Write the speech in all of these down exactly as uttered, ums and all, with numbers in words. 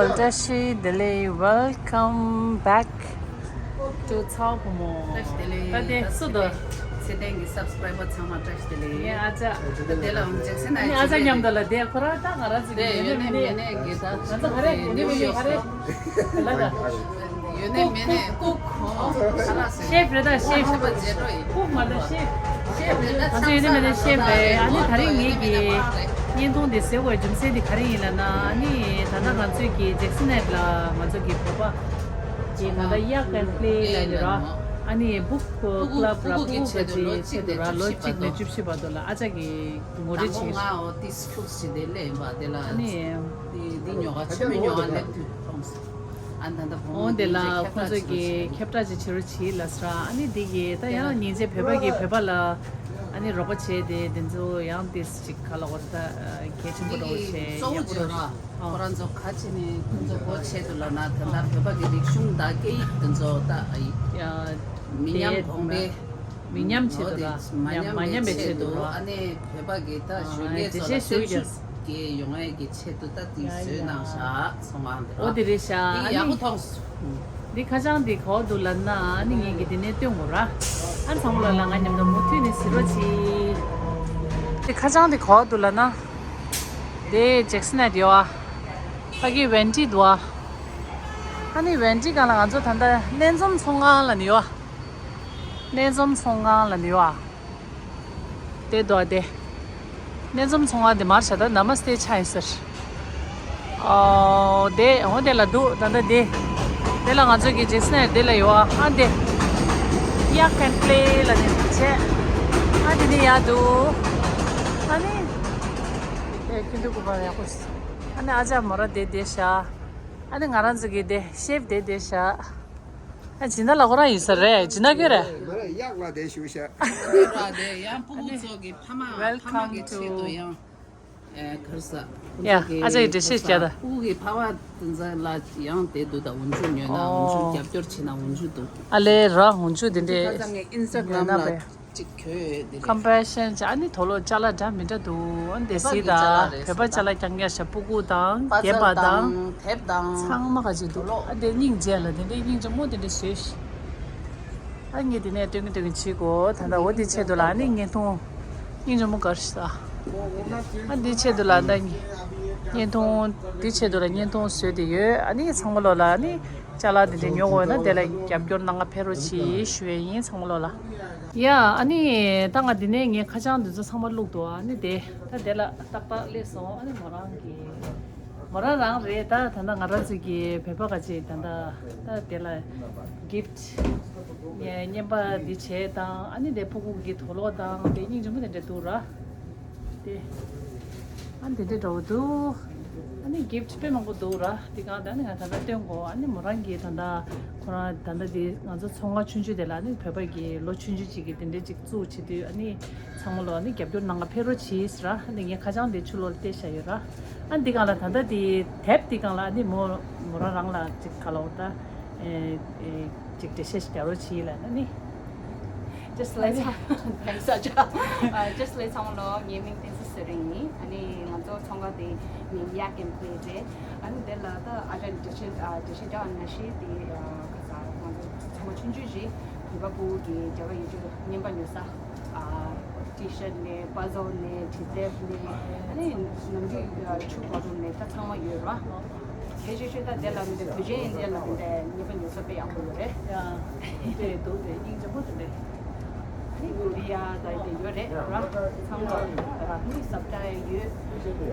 བཀྲ་ཤིས་བདེ་ལེགས། Welcome back to ཚ་བོ་བུ་མོ། བཀྲ་ཤིས་བདེ་ལེགས། ད་དེ་སུ་དོ། ཚེ་བརྟན་གྱི་སབ་སི་ཀ་རའི་བར་ཚང་མ་བཀྲ་ཤིས་བདེ་ལེགས། ངས་ཨ་ཅག་ད་དེ་ལ་འོང་ཅེག་སེ་ན་ཨ་ཅག་མཉམ་དུ་ལ་དེ་ཁོ་རང་ད་ང་རང་ཚོ་དེ་ཡོད་ནས་མེད་ནས་གི་ད་ང་ཚོ་ག་རེ་ཡོད་ནས་མེད་ནས་ག་རེ་ལ་ད། ཡོད་ནས་མེད་ནས་ལྐུགས་ཁོ་ཤེ་ཕི་རེད་ད། ཤེ་ཕི་ལྐུགས་མ་རེད་ཤེ་ཕི། ང་ཚོ་ཡོད་ནས་མེད་ནས་ཤེ་ཕི་རེད། ཨ་ནི་ད་རིང་ངེད་ཀྱི་བརྙན་ཐུང་འདི་བཟོ་དགོས་རྒྱུ་མཚན་འདི་ག་རེ་ཡིན་ལབ་ན། ཨ་ནི་ད་ལྟ་ང་ཚོས་ཀྱི་ཇེག་སི་ནེཊ་ལ་ང་ཚོ་གི་བོད་པ་གི་ད་ལྟ་གཡག་ཀན་པི་ལེ་ལབ་ནི་ར། ཨ་ནི་བུག་ཀླབ་ར། སྤུ་གུ་གི་ཆེད་དུ་ལོ་གཅིག་ནས་བཅུ་བཞི་བར་དུ་ལ་ཨ་ཅག་གི་ངོ་སྤྲོད་བྱེད། ང་འོ་ཏིས་ཁྱུག་ཞིག་དེ་ལས་ཡིན་པ་དེ་ལ་ཨ་ནི་དེ་དེ་ཉོ་ག་ཆེ་མི་ཉོ་ག་ལེབ་དུས་ཁོམ་སོང་། ཨ་ད་ད་བུ་མོ་འོ་དེ་ལ་ཁོང་ཚོ་གི་ཁྱབ་བསྒྲགས་ཅིག་བྱེད་རོགས་བྱེད་ལབ་ས་ར། ཨ་ནི་དེ་གི་ད་ཡང་ཉིན་མཚན་བོད་པ་གི་བོད་པ་ལ་ཨ་ནི་རོགས་པ་བྱས་ཏེ་དེ་ཚོ་ཡང་ཏིས་ཅིག་ག་ལ་འོ་ད་གལ་ཆེན་པོ་རོགས་བྱས་ཡག་པོ་རོགས་ཁོ་རང་ཚོ་ག་ཅི་ནས་ཁོང་ཚོ་གོ་ཆེད་དུ་ལབ་ན་ད་ལྟ་བོད་པ་གི་རིག་གཞུང་དང་སྐད་ཡིག་དེ་ཚོ་ད་ཡ་མི་ཉམས་གོང་སྤེལ། མི་ཉམས་ཆེད་དུ་ལ་མ་ཉམས་མ་ཉམས་པའི་ཆེད་དུ་ལ། ཨ་ནི་བོད་པ་གི་ད་གཞོན་སྐྱེས་ཚོ་ལ་སེམས་ཤུགས་སྐྱེ་ཡོང་ཡས་ཀྱི་ཆེད་དུ་ད་དེ་བཟོས་གནང་ཤག་ཚང་མ་འདི་འོ་དེ་རེད་ཤག་ཨ་ནི་ཡག་པོ་མཐོང་སོང་། འདི་ཁ་བྱང་འདི་ག་པར་འདུག་ལབ་ན། ཨ་ནི་ངས་ཀྱི་འདི་ནས་སྟོན་དགོས་ར། ཨ་ཚང་མ་ལ་ལ་ང་མཉམ་དུ་མུ་མཐུད་ནས་གཟིགས་རོགས་གྱིས། འདི་ཁ་བྱང་འདི་ག་པར་འདུག་ལབ་ན། འདི་ཇེག་སི་ནེཊ་ཡོད་ཨ། ཕ་གི་ཝེན་ཊི་འདུག་ཨ། ཨ་ནི་ཝེན་ཊི་སྒང་ལ་ང་ཚོ་ད་ལྟ་སྣེ་འཛོམས་ཚོང་ཁང་ལབ་ནི་ཡོད་ཨ། སྣེ་འཛོམས་ཚོང་ཁང་ལབ་ནི་ཡོད་ཨ། དེ་འདུག་ཨ་དེ། སྣེ་འཛོམས་ཚོང་ཁང་དེ་མར་བྱ་ད་ན་མ་སྟེ་ཆ་ཡིན་ཟེར། ཨོ་དེ་འོ་དེ་ལ་འདུག་ད་ལྟ་དེ། དེ་ལ་ང་ཚོ་གི་ཇེག་སི་ནེཊ་དེ་ལ་ཡོད་ཨ། ཨ་དེ། གཡག་ཀན་པི་ལེ་ལབ་ནི་བྱས། ཨ་དེ་ནི་ཡག་འདུག་ཨ་ནི། ཨེ་ཁྱི་འདུག་གུ་པ་ཡག་པོ་ཞིག་ཨ་ནི་ཨ་ཅག་མོ་ར་དེ་དེ་ཤ། ཨ་ནི་ང་རང་ཚོ་གི་དེ་ཤེ་ཕི་དེ་དེ་ཤ། ཨ་ཇི་ན་ལ་ཁོ་རང་ཡིན་ས་རེད། ཇི་ན་གི་རེད། ང་རང་གཡག་ལ་དེ་ཞུ་ཤ། ར་དེ་ཡང་སྤུ་གུ་ཚོ་གི་ཕ་མ་ཕ་མ་གི་ཆེད་དུ་ཡང་། ཨེ་གར་ས། ཡ་ཨ་ཅག་གི་འགྲེལ་བཤད་བརྒྱབ་ད། སྤུ་གུ་གི་ཕ་མ་དེ་ཚོ་ལ་ཡང་དེ་འདུག་ད་འོན་ཆུ་ཉོས་ན་འོན་ཆུ་རྒྱབ་སྐྱོར་བྱེད་ན་འོན་ཆུ་འདུག་ཨ་ལེ་ར་འོན་ཆུ་དེ་འདྲས། ཁ་སང་ངས་ཨིན་སི་ཊ་གྷ་རམ་ལ་ཅིག་གྱོད་དེ་རེད། ཁམ་པེ་ཤན་ཅིག་ཨ་ནི་དོ་ལོ་ཅ་ལག་འདྲ་མི་འདྲ་འདུག་ཨ་འདི་བོད་པ་སི་གི་ད་ཅ་ལག་རེད་བོད་པ་ཅ་ལག་རྐྱང་རྐྱང་ཤ་སྤུ་གུ་དང་པ་རྒན་པ་ཚལ་དང་། དེབ་དང་། ཚང་མ་ག་ཅིག་འདུག་དོ་ལོ། ཨ་འདི་སྙིང་རྗེ་ལ་དེ་འདྲའི་སྙིང་རྗེ་མོ་དེ་འདྲ་བཟོས་ཤིག་ཨ་ངས་དེ་ནས་སྟོན་གིན་སྟོན་གིན་བྱེད་དགོ་ད་ལྟ་འོ་དེ་ཆེད་དུ་ལ་ཨ་ནི་བརྙན་ཐུང་། སྙིང་རྗེ་མོ་གར་ཤ། ཨ་འདི་ཆེད་དུ་ལ་ད་བརྙན་ཐུང་འདི་ཆེད་དུ་ལ་བརྙན་ཐུང་བཟོས་ཏེ་ཡོད། ཨ་ནི་ཚང་མ་ལོ་ལ་ཨ་ནི་ཅ་ལག་འདི་འདྲ་ཉོ་དགོས་ན་དེ་ལ་རྒྱབ་སྐྱོར་གནང་ག་ཕེབས་རོགས་གྱིས་ཞུ་ཡས་ཡིན་ཚང་མ་ལོ་ལ། ཡ་ཨ་ནི་ད་ང་འདི་ནས་ངའི་ཁ་བྱང་འདི་ཚོ་ཚང་མ་བླུགས་འདུག་ཨ་ནི་དེ་ད་དེ་ལ་ཏག་ཏག་སླེབས་སོང་། ཨ་ནི་མོ་རང་གི་མོ་རང་རང་རེད། ད་ད་ལྟ་ང་རང་ཚོ་གི་བོད་པ་ག་ཅིག་ད་ལྟ་ད་དེ་ལ་གིཕ་ཊི་ངས་བརྙན་པ་འདི་བྱས་དང་ཨ་ནི་དེ་སྤུ་གུ་གི་དོ་ལོ་དང་དེ་སྙིང་རྗེ་མོ་དེ་འདྲ་འདུག་ར། དེ། ཨ་འདི་འདྲ་འདྲ་བོ་འདུག་ཨ་ནི་གིཕ་ཊི་དཔེ་མང་པོ་འདུག་ར། དེ་གང་དེ་ཨ་ནི་ང་ད་ལྟ་སྟོན་གོ་ཨ་ནི་མོ་རང་གིས་ད་ལྟ་ཁོ་རང་ད་ལྟ་དེ་ང་ཚོ་ཚོང་ཁང་ཆུང་ཆུང་དེ་ལ་ཨ་ནི་བོད་པ་གི་ལོ་ཆུང་ཆུང་ཅིག་གི་དེ་འདྲ་ཅིག་བཙུགས་བྱེད་དུས་ཨ་ནི་ཚང་མ་ལོ་ཨ་ནི་རྒྱབ་སྐྱོར་གནང་ག་ཕེབས་རོགས་གྱིས་ར། ཨ་ནི་ངས་ཁ་བྱང་དེ་ཆུ་ལོར་བལྟས་བཞག་ཡོད་ར། ཨ་འདི་གང་ལ་ད་ལྟ་དེ་དེབ་དེ་གང་ལ་ཨ་ནི་མོ་མོ་རང་རང་ལ་ཅིག་ག་ལ་འོ་ད་ཨེ་ཨེ། ཅིག་འགྲེལ་བཤད་ཞིག་རྒྱག་རོགས་གྱིས་ལབ་ན་ནི། Just like thanks ཨ་ཅག Just like ཚང་མ་ལོ་ངའི་མིང་བསྟན་འཛིན་ཚེ་རིང་ཡིན། ཨ་ནི་ང་ཚོ་ཚོང་ཁང་དེ་མིང་གཡག་ཀན་པི་ལེ་རེད། ཨ་ནི་དེ་ལ་ད་ཨ་ཅག་འགྲེལ་བཤད་ཨ་འགྲེལ་བཤད་རྒྱག་ན་ཤི་དེ་ཨ་ག་ས་ང་ཚོ་ཚོང་ཁང་ཆུང་ཆུང་ཞིག་བོད་པ་ཕྲུ་གུ་གི་རྒྱ་གར་ཡུལ་གྲུ་རྔན་པ་ཉོ་ས། ཨ་ཊི་ཤར་ཊི་ནས་པ་ཛལ་ནས་དྲི་དེབ་ནས་ཨ་ནི་ནམ་རྒྱུན་ཆུ་བར་དུ་ནས་ད་ཚང་མ་ཡོད་ར། ཁྱད་ཆོས་ཤོས་ད་དེ་ལ་མི་འདུག་བོད་ཆས་ཡིན་དེ་ལ་མི་འདུག་ཉེས་པ་ཉོ་ས་དཔེ་ཡག་པོ་ཡོད་རེད། ཡ། དེ་འདུག་དེ་སྙིང་རྗེ་པོ་དེ་རེད། ཨ་ནི་ཀོ་རི་ཡ་ད་དེ་ཡོད་རེད་ར། ཚང་མ་ཨ་ནི་ཟབ་ཏྲ་ཡོད། ད་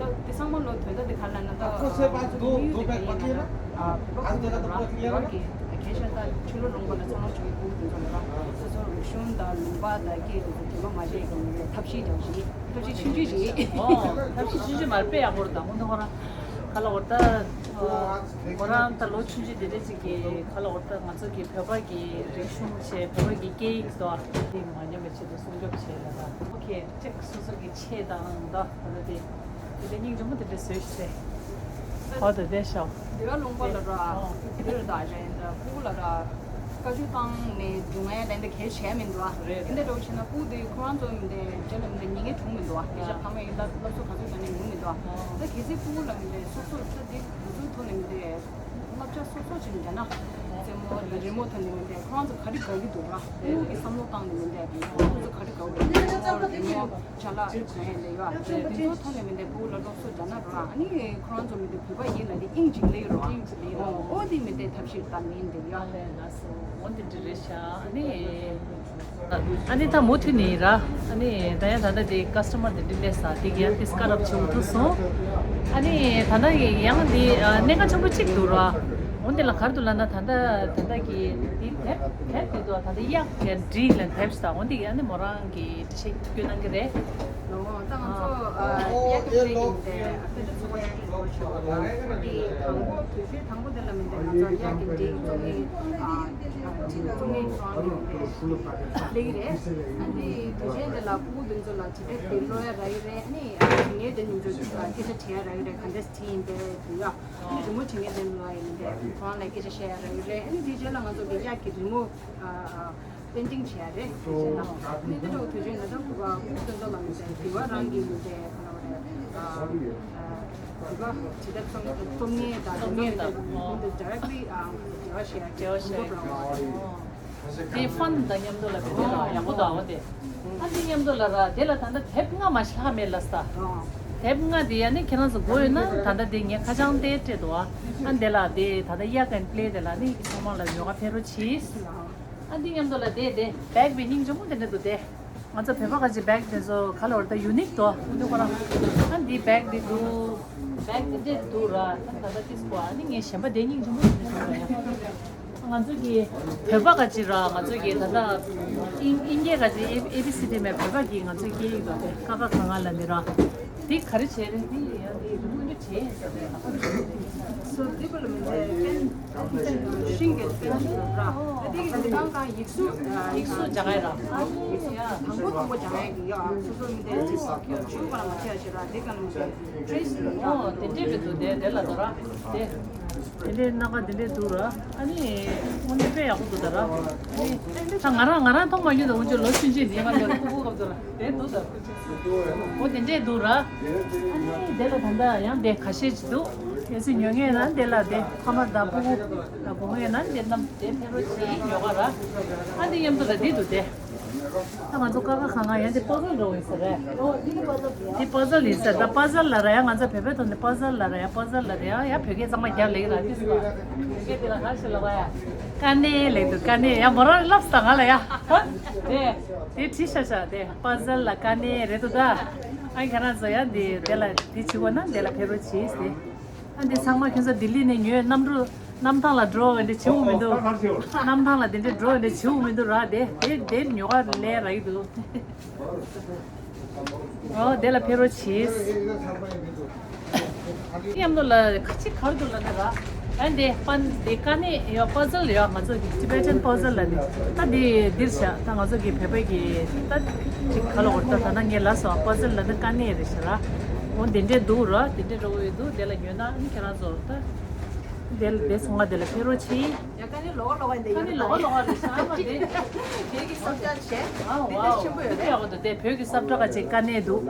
དེ་ཚང་མ་ལོ་དོན་དག་དེ་ག་ལ་ན་ད་ཁོ་ཚོས་པ་ང་ཚོ་དུ་མི་ཡུལ་དུ་དེ་པའི་ག་ཡིན་ན་ཨ་བོད་པ་ཀུན་ར་བོད་པ་གི་ཁྱད་ཆོས་ད་ཆུ་ལོ་ལུང་པ་ལ་ཚང་མ་ཆུ་ཀུན་དེ་ཚོ་ལ་ར་སོ་སོ་རིག་གཞུང་ད་ལུང་པ་ད་སྐད་དེ་ཚོ་དེ་མ་མ་བྱེད་གི་ཐབས་ཤེས་ཀྱང་བྱེད། ཐབས་ཤེས་ཆུང་ཆུང་རེད། ཨོ། ཐབས་ཤེས་ཆུང་ཆུང་མ་རེད། དཔེ་ཡག་པོ་རེད། ད་ཧུན་ཏོ་ཁོ་རང་ག་ལ་འོ་ད་ཁོ་རང་ད་ལོ་ཆུང་ཆུང་དེ་འདྲ་ཅིག་གི་ག་ལ་འོ་ད་ང་ཚོ་གི་བོད་པ་གི་རིག་གཞུང་བྱས་བོད་པ་གི་སྐད་ཡིག་དོ་དེ་མ་ཉམས་པའི་ཆེད་དུ་སྲུང་སྐྱོབ་བྱས་ལ་ད་ཨོ་ཁེ་ཅིག་སོ་སོ་གི་ཆས་དང་ད་ད་ད་དེ་དེ་འདྲ་སྙིང་རྗེ་མོ་དེ་འདྲ་བཟོས་ཤིག་ཟེར། ཨོ་ད་དེ་ཤོག་དེ་བ་ལུང་པ་ལ་ར་ཨོ་དེ་རུ་ད་ཞེན་ད་ཕུ་ལ་ར། བཀའ་བཀྱོན་བཏང་ནས་སྒྲུང་ངན་ལན་དེ་གལ་ཆེ་མི་འདུག་ཨ། རེད། དེ་འདྲ་འདྲ་བོ་བྱས་ན་སྤུ་གུ་དེ་ཁོ་རང་ཚོ་མི་འདྲ་རྒྱ་ལ་མི་འདྲ་ཉན་མཁན་བྱུང་མི་འདུག་ཨ། དེ་ཤ་ཨ་ཕ་མ་ཡིན་ལ་སློབ་གསོ་ག་ཚོད་བྱས་ནས་ཡོང་མི་འདུག་ཨ། ད་གལ་སྲིད་སྤུ་གུ་ལ་མི་འདྲ་སོ་སོར་ད་དེ་དུས་ཚོད་ཐོག་ནས་ སོ་སོ་ཅིག་མེད་ན། རྩེད་མོ་རི་རི་མོ་ཐོན་ནས་མི་འདུག་ཁོ་རང་ཚོ་ག་རེ་དགའ་གི་འདུག་ར། ཁོ་རང་ཚོ་བསམ་བློ་བཏང་ནས་མི་འདུག་ཁོ་རང་ཚོ་ག་རེ་དགའ་གི་འདུག་རི་མོ་ཅ་ལག་གང་ཡང་ལས་ཡོད་ཨ། དེ་ཚོ་ཐོན་ནས་མི་འདུག་ཕྲུ་གུ་ལ་སློབ་གསོ་རྒྱག་ན་ར། ཨ་ནི་ཁོ་རང་ཚོ་མི་འདུག་བོད་པ་ཡིན་ལབ་དེ་དབྱིངས་ཅིག་སླེབས་ཡོད་ར། དབྱིངས་ཅིག་སླེབས་ཡོད། ཨོ་དེ་མི་འདུག་ཐབས་ཤེས་ད་མིན་འདུག་ཡ། ཨ་ལས་ལགས་སོ། འོ་དེ་འདྲ་རེད་ཤག་ཨ་ནི། ཨ་ནི་ད་མུ་མཐུད་ནས་ར། ཨ་ནི་ད་ཡང་ད་ལྟ་དེ་ཀ་སི་ཊ་མར་དེ་འདྲ་སླེབས་ས་དེ་གི་ཡང་དེ་སྐར་རབ་ཆེ་བོ་ཐུག་སོང་། ཨ་ནི་ད་ལྟ་ཡང་དེ་གནད་འགག་ཆེན་པོ་གཅིག་འདུག་ར། འོ་དེ་ལ་ག་རེ་འདུག་ལབ་ན། ད་ལྟ་ད་ལྟ་གི་དེ་དེབ་དེབ་དེ་འདུག་ད་ལྟ་གཡག་གི་འབྲི་ལ་དེབ་ཞིག་དང་། འོ་དེ་གི་ཨ་ནི་མོ་རང་གི་འགྲེལ་བཤད་སྐྱོན་གནང་གི་རེད། ལོ་ད་ང་ཚོ་ཨ་གཡག་གི་འབྲི་ཡིན་ཏེ། དཔེ་ཆ་ཚོགས་པ་ཞིག་འགྲོ་ཆོག་པ་དང་། དེ་དང་པོ་དུས་ཚོད་དང་པོ་དེ་ལ་མི་འདུག་ང་ཚོ་གཡག་གི་འབྲི་རྩོམ་ཡིག་ཨ། རྩོམ་ཡིག་ཚོགས་ཡོད་པའི་ལེགས་རེད། ཨ་ནི་དུས་ཆེན་དེ་ལ་ཕྲུ་གུ་འདི་ཚོ་ལ་བྱེད་ཐབས་དེ་ཀློག་ཡ་རག་གི་རེད། ཨ་ནི་ཨ་ནི་ངས་དེ་ཉིན་ཚོ་སྐད་ཆ་དྲི་ཡ་རག་གི་རེད། ག་འདྲས་བྲིས་ཡིན་པས་དེ་ཡ། ཨ་ནི་རི་མོ་བྲིས་མཁན་དེ་ལ་ཡིན་པས་ཁོང་ལ་སྐད་ཆ་བཤད་ཡ་རག་གི་རེད། ཨ་ནི་དེ་རྗེས་ལ་ང་ཚོ་གི་གཡག་གི་རི་མོ་ཨ་ཨ་པེན་ཊིང་བྱས་རེད། བྱས་ན་ཨ་ནི་དེ་འདྲ་བོ་དུས་ཆེན་ན་ད་ཕྲུ་གུ་སྟོན་ཐོག་ལ་མི་ཚེ་དེ་བ་རང་གི་མི་ཚེ་ཁོ་ན་བ་རེད། ཨ་ཨ་དེ་བ་བྱེད་ཐབས་རྩོམ་རྩོམ་མཁན་དང་རྩོམ་མཁན་དང་ཁོང་དེ་ཌའི་རེག་ཊི་ལི་ཨ་འབྲེལ་བ་བྱས་འབྲེལ་བ་བྱས་ཡ་དེ་ཧྥན་དང་མཉམ་དུ་ལ་བེད་སྤྱོད་ཡག་པོ་འདུག་ཨ། འོ་དེ་ཨ་འདི་མཉམ་དུ་ལ་ར། དེ་ལ་ད་ལྟ་དེབ་ལྔ་མ་ཞིག་ལྷག་མེད་ལ་ས། དེབ་ལྔ་དེ་ཡ་ནི་ཁྱེད་རང་ཚོ་དགོས་ཡོད་ན་ད་ལྟ་དེ་ངས་ཁ་བྱང་དེ་སྤྲད་འདུག་ཨ། ཨ་འདི་ལ་དེ་ད་ལྟ་གཡག་གི་པི་ལེ་དེ་ལ་ནི་ཚང་མ་ལ་ཉོ་ག་ཕེབས་རོགས་གྱིས། ཨ་འདི་མཉམ་དུ་ལ་དེ་དེ་བེག་དེ་སྙིང་རྗེ་མོ་དེ་འདྲ་འདུག་དེ། ང་ཚོ་བོད་པ་ག་ཅིག་བེག་དེ་ཚོ་ག་ལ་བར་ད་ཡུ་ནིག་འདུག་འདུག་ག་ར། ཨ་འདི་བེག་དེ་འདུག་བེག་དེ་འདྲས་འདུག་ར། ཨ་ད་ལྟ་ཏིས་གོ་ཨ་ནི་ངས་གཞན་པ་དེ་སྙིང་རྗེ་མོ་དེ་འདྲ་འདུག་ཡ། ང་ཚོ་གི་བོད་པ་ག་ཅིག་ར། ང་ཚོ་གི་ད་ལྟ་ཨིན་ཨིན་སྐད་ག་ཅིག་ཨེ་ཨེ་བི་སི་ཌི་མེད། བོད་པ་གི་ང་ཚོའི་སྐད་ཡིག་དང་དེ་ཀ་ཁ་ག་ང་ལ་ནི་ར། དེ་ག་རེ་བྱས་རེད། དེ་ཡང་དེ་རི་མོ་འདྲ་བྱས་ཡིན་ས་རེད། སོ་འདི་བ་ལ་མི་འདྲ་པེན་ཤིང་གི་པེན་ཞིག་ར། དེ་གི་འདི་གང་གང་ཡིག་གཟུགས་ཡིག་གཟུགས་སྦྱང་ཡ་ར། ཡིག་གཟུགས་དང་པོ་དང་པོ་སྦྱང་ཡ་གི་ཡ། སོ་སོ་མི་འདྲ་ཅིག་ཆུ་གང་མ་ཆེ་ཡ་ཞིག་ར། དེ་གང་ལ་མི་འདྲ་ཏྲེས་ཡིན་ར། ཨོ་དེ་འདྲས་བི་འདུག་དེ་དེ་ལ་ད་ར་དེ། དེ་འདྲའི་སྣ་ཁ་དེ་འདྲས་འདུག་ར། ཨ་ནི་དངོས་གནས་དཔེ་ཡག་པོ་འདུག་ད་ར། ཨ་ནི་ད་ང་རང་ང་རང་མཐོང་མ་མྱོང་ད། འུ་ཅག་ལོ་ཆུང་ཆུང་དེ་ང་ལ་ཕྲུ་གུ་སྐབས་དུ་ར་དེ་འདུག་ད། འོ་དེ་འདྲས་འདུག་ར། ཨ་ནི་དེ་ལ་ད་ལྟ་ཡང་དེ་ཁ་ཤས་ཅིག་འདུག་གལ་སྲིད་ཉོ་མཁན་ན་དེ་ལ་དེ་ཕ་མ་དང་ཕྲུ་གུ་ལ་དགོས་མཁན་ན་དེ་རྣམས་དེ་ཕེབས་རོགས་གྱིས། ཉོ་ག་ར། ཨ་འདི་མཉམ་དུ་ལ་འདི་འདུག་དེ། ད་ང་ཚོ་ཀ་ཁ་ག་ང་ཡང་དེ་པ་ཛལ་འདྲ་བོ་ཡིན་ས་རེད། འདི་པ་ཛལ་ཡིན་ས། ད་པ་ཛལ་ལབ་ར་ཡ། ང་ཚོ་བོད་པའི་ཐོག་ནས་པ་ཛལ་ལབ་ར་ཡ། པ་ཛལ་ལབ་ར་ཡ། ཡ་བོད་སྐད་གཙང་མ་རྒྱབ་ལེགས་ར། དེ་སུ་བོད་སྐད་དེ་ལ་ག་ཞིག་ལབ་པ་ཡ། དཀའ་གནད་ལབ་འདུག་དཀའ་གནད་ཡ། མོ་རང་ལབ་སོང་ང་ལ་ཡ། དེ་དེ་བྲིས་ཤག་ཤག་དེ་པ་ཛལ་ལ་དཀའ་གནད་རེད་འདུག་ད། ཨ་ཁྱེད་རང་ཚོ་ཡ་འདི་དེ་ལ་འདི་བྱེད་དགོས་ན་དེ་ལ་ཕེབས་རོགས་གྱིས་ཟེར། ཨ་འདི་ཚང་མ་ཁྱོད་ཚོ་ལྡི་ལི་ནས་ཉོས། གནམ་གྲུ་གནམ་ཐང་ལ་འགྲོ་བ་འདི་བྱེད་དགོས་མི་འདུག་གནམ་ཐང་ལ་དེ་འདྲ་འགྲོ་བ་འདི་བྱེད་དགོས་མི་འདུག་ར། དེ་དེ་དེ་ཉོ་ག་ལས་རག་གི་འདུག་ཨོ་དེ་ལ་ཕེབས་རོགས་གྱིས། མཉམ་དུ་ལ་ཁ་ཅིག་གར་དུ་ལ་ནི་ར། ཨ་འདི་པན་འདི་དཀའ་གནད་ཡོད། པ་ཛལ་ཡོད། ང་ཚོ་གི་ཊི་བེ་ཊན་པ་ཛལ་ལ་ནི། ད་འདི་འདིར་བཞག་ད་ང་ཚོ་གི་བོད་པའི་གི་ད་ཅིག་ག་ལ་འོར་ད་ད་ན་ངས་ལ་སོ་པ་ཛལ་ལ་ནི་དཀའ་གནད་རེད་ཤག་ར། འོ་འདི་འདྲས་འདུག་ར། འདི་འདྲས་འགྲོ་གི་འདུག་དེ་ལ་ཉོས་ན་ནི་ཁྱེད་རང་ཚོ་ད་དེ་དེ་སོང་ང་དེ་ལ་ཕེབས་རོགས་གྱིས། ཡ་ཀ་ནི་ལོག་ལོག་འདི་ཀ་ནི་ལོག་ལོག་རེད་ཤག་མ་དེ་དེ་གི་སབ་ཇེག་བྱས། ཨ་འདི་ལྟ་ཆེན་པོ་ཡོད་རེད། ཡག་པོ་འདུག་དེ་བོད་ཀྱི་སབ་ཇེག་ཅིག་དཀའ་གནད་འདུག་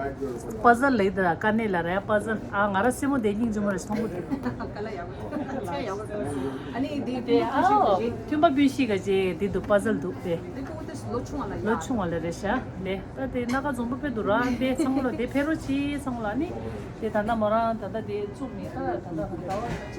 པ་ཛལ་ལབ་དེ་དཀའ་གནད་ལབ་ར་ཡ། པ་ཛལ། ཨ་ང་ར་སེ་མོ་དེ་སྙིང་རྗེ་མོ་རེད། མཐོང་གི་འདུག་ཀ་ལ་ཡག་པོ་འདུག་ཚད་ཡག་པོ་འདུག་ཨ་ནི་འདི་དེ་ཨ་མཐུན་པ་སྤུན་བཞི་ག་ཅིག་འདི་འདུག་པ་ཛལ་འདུག་དེ། འདི་ཕྲུ་གུ་དེ་ལོ་ཆུང་བ་ལ་ཡ། ལོ་ཆུང་བ་ལ་རེད་ཤག་ལེ། ད་དེ་སྣ་ཁ་འཛོམས་པོ་དཔེ་འདུག་ར། དེ་ཚང་མ་ལ་དེ་ཕེབས་རོགས་གྱིས། ཚང་མ་ལ་ནི་དེ་ད་ལྟ་མོ་རང་ད་ལྟ་དེ་བཙུགས་ནས་ད་ད་ལྟ་ད་ལྟ་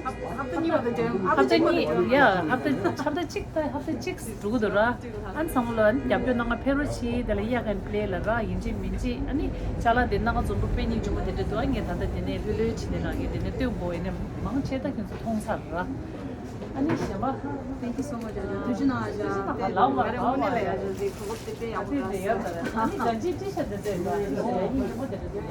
ཧབ་ཏ་གཉིས་པ་དང་འབྲེལ། ཧབ་ཏ་གཉིས་ཡ། ཧབ་ཏ་ཧབ་ཏ་གཅིག་ད་ཧབ་ཏ་གཅིག་འགྲོ་གི་འདུག་ར། ཨ་ཚང་མ་ལ་ཨ་ནི་རྒྱབ་སྐྱོར་གནང་ག་ཕེབས་རོགས་གྱིས། དེ་ལ་གཡག་གི་པི་ལེ་ལ་ར་ཡིན་གཅིག་མིན་གཅིག་ཨ་ནི་ཅ་ལག་དེ་སྣ་ཁ་འཛོམས་པོ་དཔེ་སྙིང་རྗེ་མོ་དེ་འདྲ་འདུག་ཨ་ངས་ད་ལྟ་དེ་ནས་ལྷོད་ལྷོད་བྱས་ནས་རང་གིས་དེ་ནས་སྟོན་དགོས་ཡིན་ནས་མང་ཆེ་ད་ཁྱོད་ཚོ་མཐོང་ཚར་ར། ཨ་ནི་གཞན་པ། Thank you so much. དུས་ཆེན་ནང་ཡ་དེ་ལབ་མ་ང་རེ་དངོས་གནས་ལ་ཡ་དེ་གོ་སྐབས་དེ་དཔེ་ཡག་པོ་རག་སོང་། ཨ་ནི་ད་ཅི་ཊི་ཤར་དེ་ཚོ་ཡོད་པ་དེ་སྙིང་རྗེ་མོ་དེ་འདྲ་འདུག་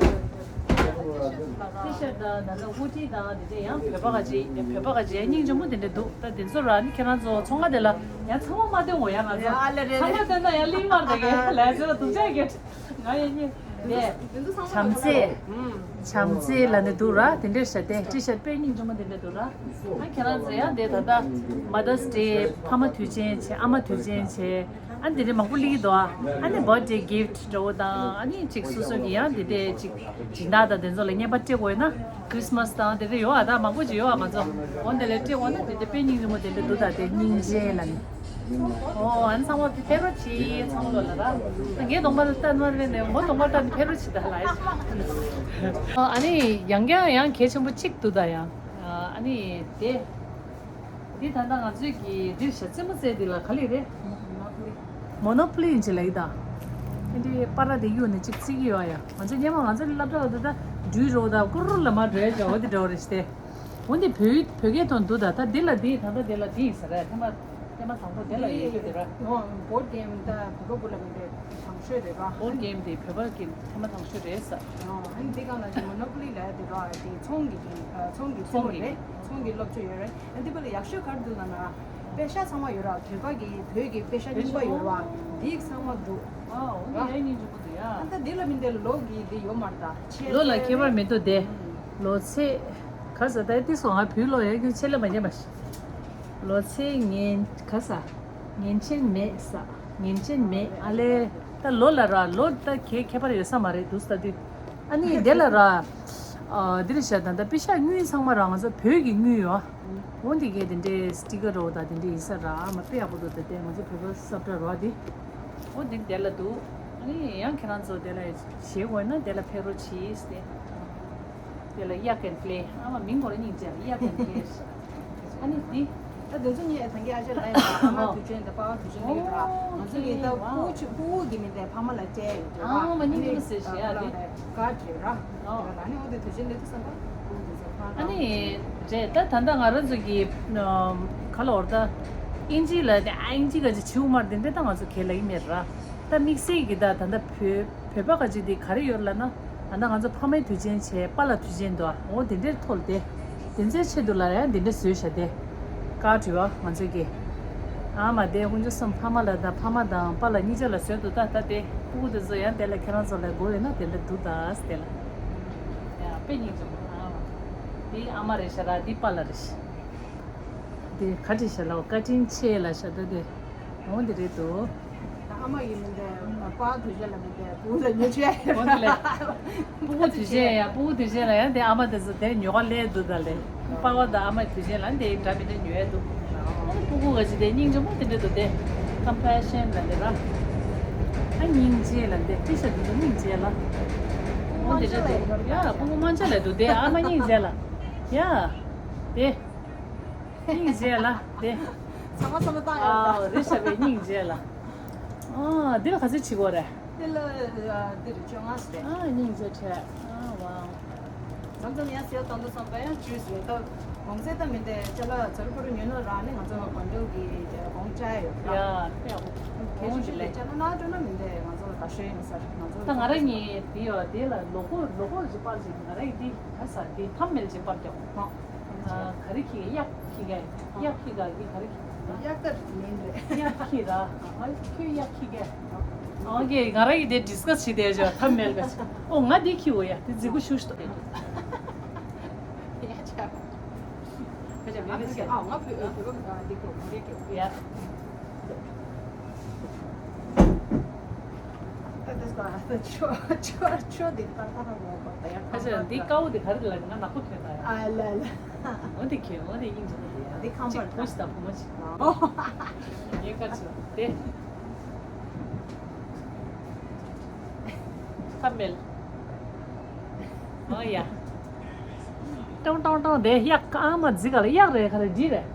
ཊི་ཤར་དང་ད་ལྟ་ཧུ་ཌི་དང་དེ་འདྲ་ཡང་བོད་པ་ག་ཅིག་བོད་པ་ག་ཅིག་སྙིང་རྗེ་མོ་དེ་འདྲ་འདུག་ད་དེ་ཚོ་ར་ནི་ཁྱེད་རང་ཚོ་ཚོང་ཁང་དེ་ལ་ཡང་ཚང་མ་མ་སྟོན་དགོས་ཡ། ང་ཚོ་ཡ་ལེ་རེད་ཚང་མ་སྟོན་ན་ཡང་གླིང་དམར་དེ་གས་ལས་ཚོ་སྡུག་ཅག་གི་ང་ཡ་གཉིས་དེ་བྱམས་བརྩེ། བྱམས་བརྩེ་ལ་ནི་འདུག་ར། དེ་འདྲ་ཤ་དེ་ཊི་ཤར་དཔེ་སྙིང་རྗེ་མོ་དེ་འདྲ་འདུག་ར། ཨ་ཁྱེད་རང་ཚོ་ཡང་དེ་ད་ལྟ་མ་དར་སི་ཌེ་ཕ་མ་དུས་ཆེན་བྱས། ཨ་མ་དུས་ཆེན་བྱས། ཨ་འདི་རེ་མང་པོ་ལི་འདུག་ཨ་ནི་བར་ཌེ་གིཕ་ཊི་འདྲ་བོ་དང་ཨ་ནི་ཅིག་སོ་སོ་གི་ཡང་འདི་འདྲས་ཅིག་སྦྱིན་བདག་དང་དེ་ཚོ་ལ་རྔན་པ་སྤྲད་དགོས་ན་ཁྲིས་མ་སི་དང་དེ་འདྲས་ཡོད་ཨ། ད་མང་པོ་ཅིག་ཡོད་ཨ། ང་ཚོ་འོ་འདི་ལས་སྤྲད་དགོས་ན་དེ་འདྲས་དཔེ་སྙིང་རྗེ་མོ་དེ་འདྲས་འདུག་ད་དེ་སྙིང་རྗེ་ལ་ནི། ཨོ་ཨ་ནི་ཚང་མ་ཕེབས་རོགས་གྱིས་ཚང་མ་ལ་ར། ངའི་གདོང་པ་ལ་ལྟ་ནོར་བས་ནས་མོ་གདོང་པ་ལྟ་ནས་ཕེབས་རོགས་གྱིས་ད་ལ་ཨེ། ཨ་ནི་ཡང་བསྐྱར་ཡང་གལ་ཆེན་པོ་གཅིག་འདུག་ད་ཡང་ཨ་ནི་དེ། འདི་ད་ལྟ་ང་ཚོས་ཀྱི་འདིར་བཞག་རྩེད་མོ་རྩེ་འདི་ལ་ག་ལེ་རེད། མོ་ནོ་པོ་ལི་ཡིན་ཅི་ལ་ཡི་ད། ཨེ་འདི་པ་ར་དེ་གཡུག་ནས་གཅིག་རྩེ་གི་ཡོད་ཡ། ང་ཚོ་སྙེ་མ་ང་ཚོ་སློབ་གྲྭ་ལ་ད་ལྟ་འགྲུལ་རོགས་ད་ཀུ་རུ་ལ་མ་འགྲོ་ཡ་ཅག་འོ་དེ་འདྲ་བོ་རེད་ཤི་སྟེ། འོ་འདི་བོད་བོད་སྐད་ཐོག་འདུག་ད་ད་འདི་ལ་འདི་ད་ལྟ་འདི་ལ་འདི་ཡིན་ས་རེད་ཐེངས་མ་ཐེངས་མ་དང་པོ་འདི་ལ་ཡོད་རྒྱུ་དེ་ར། འདི་བོ་ཌི་གེམ་ད་བོད་པ་བུ་ལ་མི་འདྲ་དང་ཤོས་རེད་ར། བོ་ཌི་གེམ་དེ་བོད་པ་གི་ཐེངས་མ་དང་ཤོས་རེད་ས། ཨ་ནི་འདི་གང་ལ་ཅི་མོ་ནོ་པོ་ལི་ལ་ཡ་དེ་ར་དེ་ཚོང་གི་དེ་ཚོང་གི་རྩེད་མོ་རེད། ཚོང་གི་སློབ་གསོ་ཡོད་རེད། ཨ་འདི་བོ་ལ་ཡག་ཤོས་ག་རེ་འདུག་ལ་ན། པེ་ཤ་ཚང་མ་ཡོད་ར། བོད་པ་གི་བོད་ཀྱི་པེ་ཤ་རྙིང་པ་ཡོད་ར། འདི་ཚང་མ་འདུག་ཨ་འོ་ན་ཡ་སྙིང་རྗེ་པོ་འདུག་ཡ། ཨ་ད་འདི་ལ་མི་འདི་ལོ་གི་འདི་ཡོད་མ་རེད་ད་ཆེ། ལོ་ལ་ཁྱད་པར་མི་འདུག་དེ། ལོ་ཚད། ག་ས་ད་འདི་སོང་ང་བུའི་ལོ་ཡ་གི་ཆེ་ལ་མ་ཉེ་མ་ཤི། ལོ་ཚད་ངན་ག་ས། ངན་ཆེན་མེད་ས། ངན་ཆེན་མེད་ཨ་ལེ། ད་ལོ་ལ་ར་ལོ་ད་གའི་ཁྱད་པར་ཡོད་ས་མ་རེད་འདུག་ས་དུས། ཨ་ནི་དེ་ལ་ར། ཨ་འདིར་བཤད་ད་ད་པི་ཤ་དངུལ་ཚང་མ་ར་ང་ཚོ་བོད་ཀྱི་དངུལ་ཡོད། འོ་འདི་གའི་དེ་འདྲའི་སི་ཊི་ཀར་རོ་ད་དེ་འདྲའི་ཡིན་ས་ར་མ་དཔེ་ཡག་པོ་འདུག་ད་དེ་ང་ཚོ་བོད་པ་སབ་ཏྲ་རོ་དེ། འོ་འདི་དེ་ལ་འདུག་ཨ་ནི་ཡང་ཁྱེད་རང་ཚོ་དེ་ལ་བྱེད་དགོས་ན་དེ་ལ་ཕེབས་རོགས་གྱིས་ཏེ། དེ་ལ་གཡག་གན་ཕླེ་ཨ་མ་མིང་གོ་ར་སྙིང་རྗེ་གཡག་གན་ཕླེ། ཨ་ནི་འདི། ད་དེ་ཚོ་ངས་ད་གིན་ཨ་ཅག་ལ་ཡང་ཨ་མ་དུས་ཆེན་དང་པ་ཕ་དུས་ཆེན་ལ་ཡོད་ར། ང་ཚོ་གི་ད་ཕྲུ་གུ་ཆུ་ཕྲུ་གུ་གི་མི་དེ་ཕ་མ་ལ་སྤྲད་ཡོད་ར། ཨ་མ་སྙིང་རྗེ་མོ་ཟེར་ཞེས་ཨ་དེ། ཀར་བྲིས་ར། ཨ་ནི་འོ་དེ་དུས་ཆེན་ལ་དུས་སམ་པ་ཕྲུ་གུ་དེ་ཚོ་ཕ་ཨ་ནི་རེད་ད་ད་ལྟ་ང་རང་ཚོ་གི་ག་ལ་འོར་ད་ཨིན་ཇི་ལ་དེ་ཨ་ཨིན་ཇི་ག་ཅི་བྱིའུ་མར་དེ་འདྲ་ད་ང་ཚོ་གལ་ལ་ཡིན་མེད་ར། ད་དམིགས་བསལ་གྱི་ད་ད་ལྟ་བོད་བོད་པ་ག་ཅི་དེ་ག་རེ་ཡོད་ལ་ན། ད་ལྟ་ང་ཚོ་ཕ་མའི་དུས་ཆེན་བྱས་པཱ་ལགས་དུས་ཆེན་འདུག་ཨ། འོ་དེ་འདྲའི་ཐོག་ལ་དེ། དེ་ཚོའི་ཆེད་དུ་ལ་ཡང་དེ་འདྲ་བཟོས་བཞག་དེ། བཀའ་དྲི་བ་ང་ཚོས་ཀྱི། ཨ་མ་དེ་དཀོན་མཆོག་གསུམ་ཕ་མ་ལ་དང་ཕ་མ་དང་པཱ་ལགས་གཉིས་ཆ་ལ་བཟོས་འདུག་ད་ད་དེ་སྤུ་གུ་དེ་ཚོ་ཡང་དེ་ལ་ཁྱེད་རང་ཚོ་ལ་དགོས་ཡོད་ན་དེ་འདྲ་འདུག་ད་དེ་ལ། ཡ་དཔེ་སྙིང་རྗེ་མོ་ཨ་མ། དེ་ཨ་མ་རེད་ཤག་ར་དེ་པཱ་ལགས་རེད་ཤག་དེ་ཁ་བྲིས་ཤག་ལ་བཀའ་དྲིན་ཆེ་ལ་ཤག་ད་དེ། འོ་འདི་རེད་དོ། ཨ་མ་ཡིན་མིན་དེ་པཱ་དུས་ཆེན་ལ་མིན་དེ་བུ་ལ་ཉོ་ཆེ། འོ་འདི་ལས། སྤུ་གུ་དུས་ཆེན་ཡ་སྤུ་གུ་དུས་ཆེན་ལ་ཡང་དེ་ཨ་མ་དེ་ཚོ་དེ་ཉོ་ག་སླེབས་འདུག་ད་ལས། པཱ་ཕ་དང་ཨ་མ་དུས་ཆེན་ལ་དེ་འདྲ་མི་འདྲ་ཉོ་ཡ་འདུག་ཨ་ནི་སྤུ་གུ་ག་ཅི་དེ་སྙིང་རྗེ་མོ་དེ་འདྲ་འདུག་དེ། ཀམ་པེ་ཤན་ལ་འདི་ར། ཨ་སྙིང་རྗེ་ལ་འདི་ཏི་ཤ་དེ་ཚོ་སྙིང་རྗེ་ལ། འོ་འདི་འདྲ་འདུག་ཡ་སྤུ་གུ་མང་ཆེ་ལ་འདུག་དེ་ཨ་མ་སྙིང་རྗེ་ལ། ཡ། དེ། སྙིང་རྗེ་ལ་དེ། ཚང་མ་ཚང་མ་བཏང་ཡོད་ཨ་ད། རེ་ཞབས་པའི་སྙིང་རྗེ་ལ། ཨ་འདི་ལ་ག་ཚོད་བྱེད་དགོས་རེད། འདི་ལ་འདིར་བཅོ་ལྔ་ཟེར། ཨ་སྙིང་རྗེ་ཁྲལ་ཨ་ཝའོ། མཚམས་མཚམས་ཡང་སེལ་གཏོང་དུ་སོང་པ་ཡང་ཅུས་རེད་ད། གོང་ཚད་ད་མི་འདྲ་ཅ་ལག་ཚ་རུ་ཕུ་རུ་ཉོས་ན་རག་ནི་ང་ཚོ་གོན་འདོད་ཀྱི་གོང་ཆ་ཡོད་ཡ་ད། ཡ་ཕེ་ཨོ་གལ་ཆུང་ཞིག་ལས་ཅ་ལག་ན་སྤྲོད་ན་མི་འདྲ་ང་ཚོ་ལ་ག་ཤོད་ཡིན་ས་ང་ཚོ་ད་ང་རང་ཉིད་དེ་ཡོད་དེ་ལ་ལོ་གོ་ལོ་གོ་ཞིག་པར་ཞིག་ང་རང་ཡིན་དེ་ག་ས་དེ་ཐམ་མེལ་ཞིག་པར་རྒྱག་གོ། ཨ་ག་རེ་ཁྱི་གཡག་ཁྱི་ག་གཡག་ཁྱི་ག་གི་ག་རེ་ཁྱི་གཡག་ད་མིན་རེད། གཡག་ཁྱི་ར། ཨ་ཁྱོད་གཡག་ཁྱི་ག་ཨ་གི་ང་རང་གི་དེ་ཌིས་ཀ་སི་བྱེད་དེ་ཞོ་ཐབས་མེད་པ་ཨོ་ང་དེ་ཁྱི་འོ་ཡ་དེ་རྫི་གུ་ཤུ་ཤུ་ཏོ། ཡ་ཆ་ཁ་ཆ་མེད་པ་ཆ་ཨ་ང་བོད་བོད་པ་འདི་ཁྱོད་མོ་རེད་ཁྱོད། ཡ། ཁ་ཆེ་འདི་དཀར་པོ་འདི་ག་རེ་ལབ་ང་ནག་པོ་གྱོན་ད་ཡ། ཨ་ལ་ལ། འོ་འདི་གྱོན་འོ་འདི་དབྱིངས་ཅན་འདི་ཡ། འདི་ཁམས་པར་ཅིག་བུ་ཞིག་དང་བུ་མོ་ཞིག་ངའི་དཀར་ཆེ་འདི། ཁ་མེལ། ཨོ་ཡ། ཏོང་ཏོང་ཏོང་དེ་གཡག་ཨ་མ་རྫི་ག་ལ་གཡག་རེད་ག་རེ་འདི་རེད།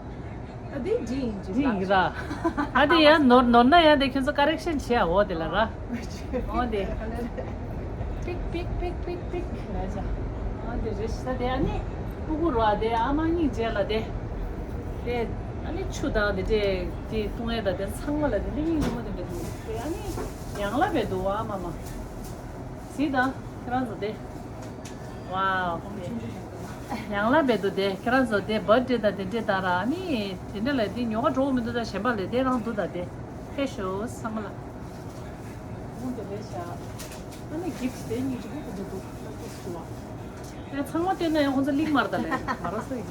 ཨ་དེ་འདི་ཡིན་ཅི་འདི་ཡིན་ར། ཨ་དེ་ཡ་ནོར་ནོར་ན་ཡ་དེ་ཁྱོད་ཚོ་ཀ་རེག་ཤན་བྱེད་ཨ་འོ་དེ་ལ་ར། འོ་དེ། པིག་པིག་པིག་པིག་པིག་ལ་ཅག་ཨ་དེ་རེ་ཤི་ད་དེ་ཨ་ནི་ཕྲུ་གུ་ར་དེ་ཨ་མ་གཉིས་རྗེས་ལ་དེ། དེ་ཨ་ནི་ཆུ་དང་དེ་དེ་དེ་བཏུང་ཡ་ད་དེ་ཚང་མ་ལ་དེ་འདི་གཉིས་ཉིན་མོ་དེ་འདྲ་འདུག་དེ་ཨ་ནི་ཡང་ལ་བས་འདུག་ཨ་མ་མ། གཟིགས་དང་ཁྱེད་རང་ཚོ་དེ། ཝའོ། ཡང་ལ་བེ་དུ་དེ་ཁྱེད་རང་ཚོ་དེ་བར་ཌེ་དང་དེ་འདྲས་དང་ར་ནི་དེ་འདྲས་ལ་དེ་ཉོ་ག་འགྲོ་མི་འདུག་ད་གཞན་པ་ལས་དེ་རང་འདུག་ད་དེ་ཕེ་ཤོ་ཚང་མ་ལ། འོང་དེ་ལས་བཞག་ཨ་ནི་གིབ་དེ་གཉིས་ཀྱི་ཕུ་གུ་འདུག་འདུག་ལ་ཏུ་སུ་བ། དེ་ཚང་མ་བལྟས་ན་ཡང་ཁོང་ཚོ་གླིང་དམར་ད་ལས་མ་ར་སོ་ཡིན།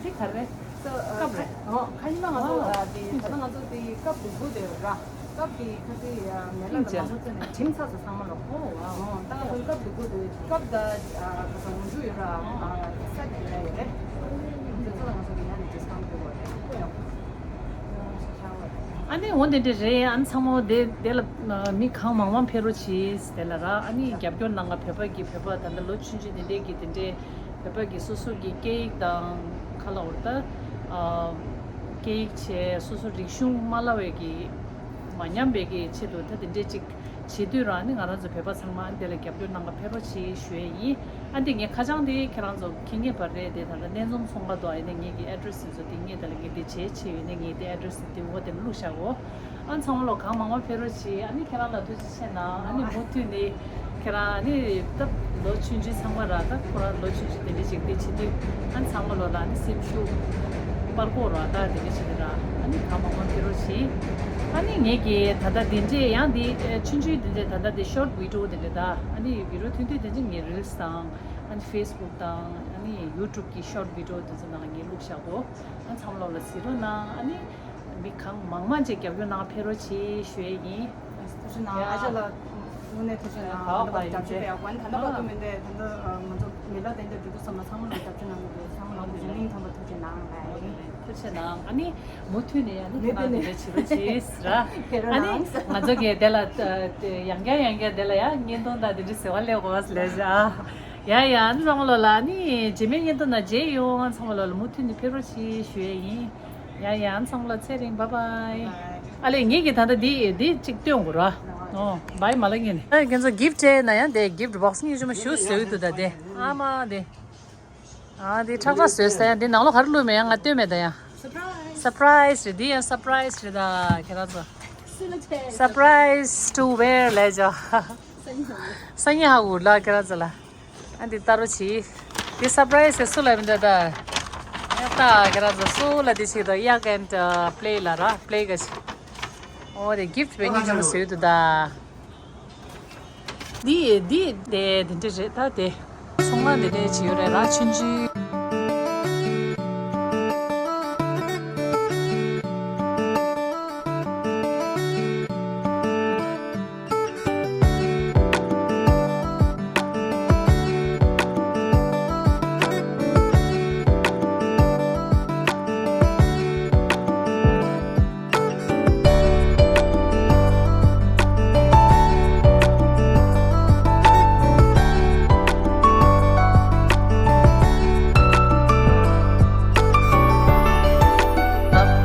དེ་ག་རེ། སྐབས་རེ། ཁ་ཉིན་ང་ཚོ་དེ་ད་ང་ཚོ་དེ་སྐབས་འདུག་འདུག་དེ་ར། སྐབས་དེ་ཁ་ཤས་མེ་ལ་དང་མང་པོ་བཙལ་ནས་གྲིམ་ཚར་སོང་ཚང་མ་ལ། ཨོ་ད་ང་ཚོ་སྐབས་དེ་དགོས་འདུག་སྐབས་ད་ང་ཚོ་འོང་རྒྱུ་ཡོད་ར། ས་དེ་ལ་ཡོད་རེད། དེ་ཚོ་ལ་ང་ཚོ་གི་ཡང་ནས་ཌི་སི་ཀའུན་ཊི་དགོས་པ་རེད། ཨ་ནི་འོ་དེ་འདྲ་རེད། ཨ་ནི་ཚང་མ་དེ་དེ་ལ་མི་གང་མང་མང་ཕེབས་རོགས་གྱིས་དེ་ལ་ར། ཨ་ནི་རྒྱབ་སྐྱོར་གནང་ག་བོད་པ་གི་བོད་པ་ད་ལྟ་ལོ་ཆུང་ཆུང་དེ་འདྲས་ཀྱི་དེ་འདྲས་བོད་པ་གི་སོ་སོ་གི་སྐད་ཡིག་དང་ག་ལ་འོར་ད་སྐད་ཡིག་བྱས་སོ་སོ་རིག་གཞུང་མ་བརླག་པའི་གི་མ་ཉམས་པའི་གི་ཆེད་དུ་ད་དེ་འདྲས་ཅིག་བྱེད་དུས་རང་ནི་ང་རང་ཚོ་བོད་པ་ཚང་མ་ཨ་ནི་དེ་ལ་རྒྱབ་སྐྱོར་གནང་ག་ཕེབས་རོགས་གྱིས་ཞུ་ཡས་ཡིན། ཨ་འདི་ངས་ཁ་བྱང་དེ་ཁྱེད་རང་ཚོ་མཁྱེན་ངེས་པ་རེད། དེ་ད་ལྟ་སྣེ་འཛོམས་ཚོང་ཁང་དུ་ཨ་ནི་ངེད་ཀྱི་ཨེ་ཌི་རེ་སི་དེ་ཚོ་དེ་ངས་དེ་ལ་ངས་དེ་བྱས་བྱས་ཡོད་ནས་ངས་དེ་ཨེ་ཌི་རེ་སི་དེ་འོ་དེ་ལ་བླུགས་བཞག་གོ། ཨ་ཚང་མ་ལོ་གང་མང་མང་ཕེབས་རོགས་གྱིས། ཨ་ནི་ཁྱེད་རང་ལ་ཐུགས་རྗེ་ཆེ་གནང་། ཨ་ནི་མུ་མཐུད་ནས་ཁྱེད་རང་ཨ་ནི་ད་ལོ་ཆུང་ཆུང་ཚང་མ་ར་ད་ཁོ་རང་ལོ་ཆུང་ཆུང་དེ་འདྲ་ཅིག་དེ་བྱེད་དུས་ཨ་ཚང་མ་ལོ་ལ་ཨ་ནི་སེམས་ཤུགས་སྤར་དགོས་ར། ད་དེ་འདྲ་བྱེད་དུས་ར་ཨ་ནི་གང་མང་མང་ཕེབས་རོགས་གྱིས། ཨ་ནི་ངེད་ཀྱི་ད་ལྟ་དེ་འདྲས་ཡང་དེ་ཆུང་ཆུང་དེ་འདྲས་ད་ལྟ་དེ་ཤོར་ཊི་བི་ཌི་ཡོ་དེ་འདྲས་ད་ཨ་ནི་བི་ཌི་ཡོ་ཐུང་ཐུང་དེ་འདྲས་ངས་རི་ལི་སི་དང་ཨ་ནི་ཕེ་སི་བུག་དང་ཨ་ནི་ཡུ་ཊུབ་གི་ཤོར་ཊི་བི་ཌི་ཡོ་དེ་ཚོ་ནང་ངས་བླུགས་བཞག་གོ། ཨ་ཚང་མ་ལོ་ལ་གཟིགས་རོགས་གནང་། ཨ་ནི་མི་གང་མང་མང་ཅིག་རྒྱབ་སྐྱོར་གནང་ཕེབས་རོགས་གྱིས་ཞུ་ཡས་ཡིན། ཐུགས་རྗེ་གནང་། ཨ་ཅག་ལགས་དངོས་གནས་ཐུགས་རྗེ་གནང་། ད་ལྟ་བར་རྒྱབ་སྐྱོར་སྤེལ་ཡག་གོ། ཨ་ནི་ད་ལྟ་བར་དུ་མི་འདས་ད་ལྟ་ང་ཚོ་མི་ལ་དེ་འདྲ་འགྲོ་དུས་ཙམ་ལ་ཚང་མ་ལ་རྒྱབ་སྐྱོར་གནང་གི་འདུག་ཚང་མ་ལ་ཐུགས་རྗེ་སྙིང་ཐག་པ་ཐུགས་རྗེ་གནང་ལགས། ཐུགས་རྗེ་གནང་། ཨ་ནི་མུ་མཐུད་ནས་ཨ་ནི་ཁྱེད་རང་དེ་འདྲ་བྱེད་རོགས་གྱིས་ར། ཨ་ནི་ང་ཚོ་གི་དེ་ལ་ཡང་བསྐྱར་ཡང་བསྐྱར་དེ་ལ་ཡ་བརྙན་ཐུང་དང་དེ་འདྲ་ཟེར་བ་ལས་གོ་བ་ལས་བྱ། ཡ་ཡ་ཨ་ནི་ཚང་མ་ལོ་ལ་ཨ་ནི་རྗེས་མའི་བརྙན་ཐུང་ནང་མཇལ་ཡོང་། ཚང་མ་ལོ་ལ་མུ་མཐུད་ནས་ཕེབས་རོགས་གྱིས་ཞུ་ཡས་ཡིན། ཡ་ཡ་ཨ་ནི་ཚང་མ་ལ་ཚེ་རིང་། བྷའི་བྷའི། ཨ་ལས་ངེད་ཀྱིས་ད་ལྟ་འདི་འདི་གཅིག་སྟོན་དགོས་ར། ཨོ་བྷའི་མ་ལ་ངེད་ནས། ཨ་ཁྱེད་ཚོ་གིཕ་ཊི་སྤྲད་ན་ཡང་དེ་གིཕ་ཊི་བོག་སི་ངེད་ཅུང་མ་ཞུ་ཟེར་གི་འདུག་ད་དེ་ཨ་མ་དེ། ཨ་འདི་ཁྲག་ཁྲག་བཟོས་ས་ཡང་འདི་ནང་ལོགས་ག་རེ་བླུགས་མེད་ཡང་ང་སྟོན་མེད་ད་ཡང་། སར་པ་རའི་ཛི་རེད། འདི་ཡང་སར་པ་རའི་ཛི་རེད་ད་ཁྱེད་རང་ཚོ། Surprise to where ལས་ཇོ། སང་ཉིན་ཧ་གོ་ལ་ཁྱེད་རང་ཚོ་ལ། ཨ་འདི་ལྟ་རོགས་གྱིས། འདི་སར་པ་རའི་ཛི་ཟེར་སུ་ལ་མི་འདྲ་ད། ཡ་ད་ཁྱེད་རང་ཚོ་སུ་ལ་འདི་བྱེད་དོ། ཡག་ཨེན་ཌི་པི་ལེ་ལ་ར་པི་ལེ་ག་ཅིག་ཨོ་རེད། གིཕ་ཊི་བེ་ཉིན་ཅུང་བཟོས་འདུག་ད། འདི་འདི་དེ་འདི་འདྲ་རེད་ད་དེ། ཚོང་ཁང་འདི་འདྲ་ཅིག་ཡོད་རེད་ར་ཆུང་ཆུང་།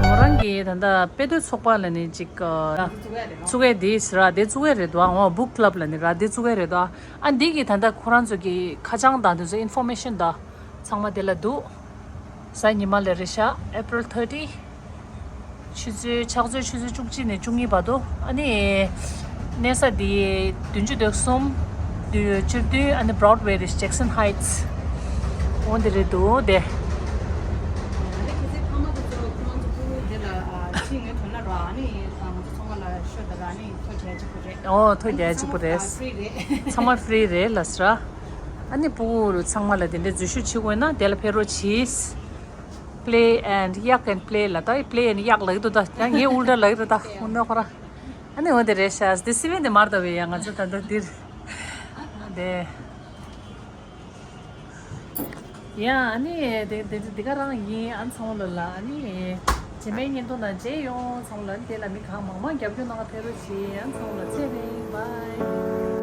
མོ་རང་གི་ད་ལྟ་དཔེ་སྟོན་ཚོགས་པ་ལ་ནི་ཅིག་བཙུགས་ཡས་དེ་ར་དེ་བཙུགས་ཡས་རེད་དོ། འོ་བུག་ཀི་ལབ་ལ་ནི་ར་དེ་བཙུགས་ཡས་རེད་དོ། ཨ་འདི་གི་ད་ལྟ་ཁོ་རང་ཚོ་གི་ཁ་བྱང་དང་དེ་ཚོ་ཨིན་ཕོར་མེ་ཤན་དང་ཚང་མ་དེ་ལ་འདུག་གཟའ་ཉི་མ་ལ་རེད་ཤག April thirty། ཆུ་ཚོད་ཕྱག་ཚོད་ཆུ་ཚོད་བཅུ་གཅིག་ནས་བཅུ་གཉིས་བར་དུ། ཨ་ནི་གནས་ས་འདི་བདུན་ཅུ་དོན་གསུམ། བཅུ་བདུན། ཨ་ནི་བྷ་རོཌ་ཝེ་རེད། ཇེག་སན་ཧའིཊ་སི། འོ་འདི་རེད་འདུག་དེ། ཨ་ནི་གལ་སྲིད་ཕ་མ་དེ་ཚོ་ཁོ་རང་ཚོ་ཕྲུ་གུ་དེ་ལ་ཁྲིད་ངེས་དོན་ན་ར། ཨ་ནི་ང་ཚོ་ཚོང་ཁང་ལ་ཤོད་ད་ར། ཨ་ནི་ཐོ་རྒྱག་གཅིག་པོ་རེད། ཨོ་ཐོ་རྒྱག་གཅིག་པོ་རེད། ཚང་མ་ཧྥི་རི་རེད་ལ་སི་ར། ཨ་ནི་ཕྲུ་གུ་ཚང་མ་ལ་དེ་འདྲའི་འཛུལ་ཞུགས་བྱེད་དགོས་ན་དེ་ལ་ཕེབས་རོགས་གྱིས། པི་ལེ་ཨེན་ཌི་ཡག་ཨེན་ཌི་པི་ལེ་ལ་ད་པི་ལེ་ཨེན་ཌི་ཡག་ལབ་ཀྱི་འདུག་ད་ཡང་ངས་ཨུལ་ཊ་ལབ་ཀྱི་འདུག་ད་ཨུ་ན་ཁོ་ར། ཨ་ནི་འོ་དེ་རེད་ཤག་དེ་སི་བན་དེ་མར་ད་བས་ཡང་ང་ཚོ་ད་ལྟ་འདིར་དེ། ཡ་ཨ་ནི་དེ་དེ་དེ་ག་རང་ཡིན། ཨ་ཚང་མ་ལོ་ལ་ཨ་ནི་རྗེས་མའི་བརྙན་ཐུང་ནང་མཇལ་ཡོང་། ཚང་མ་ལ་ཨ་ནི་དེ་ལ་མི་གང་མང་མང་རྒྱབ་སྐྱོར་གནང་བ་ཕེབས་རོགས་བྱེད། ཨ་ཚང་མ་ལ་ཚེ་རིང་བྷའི།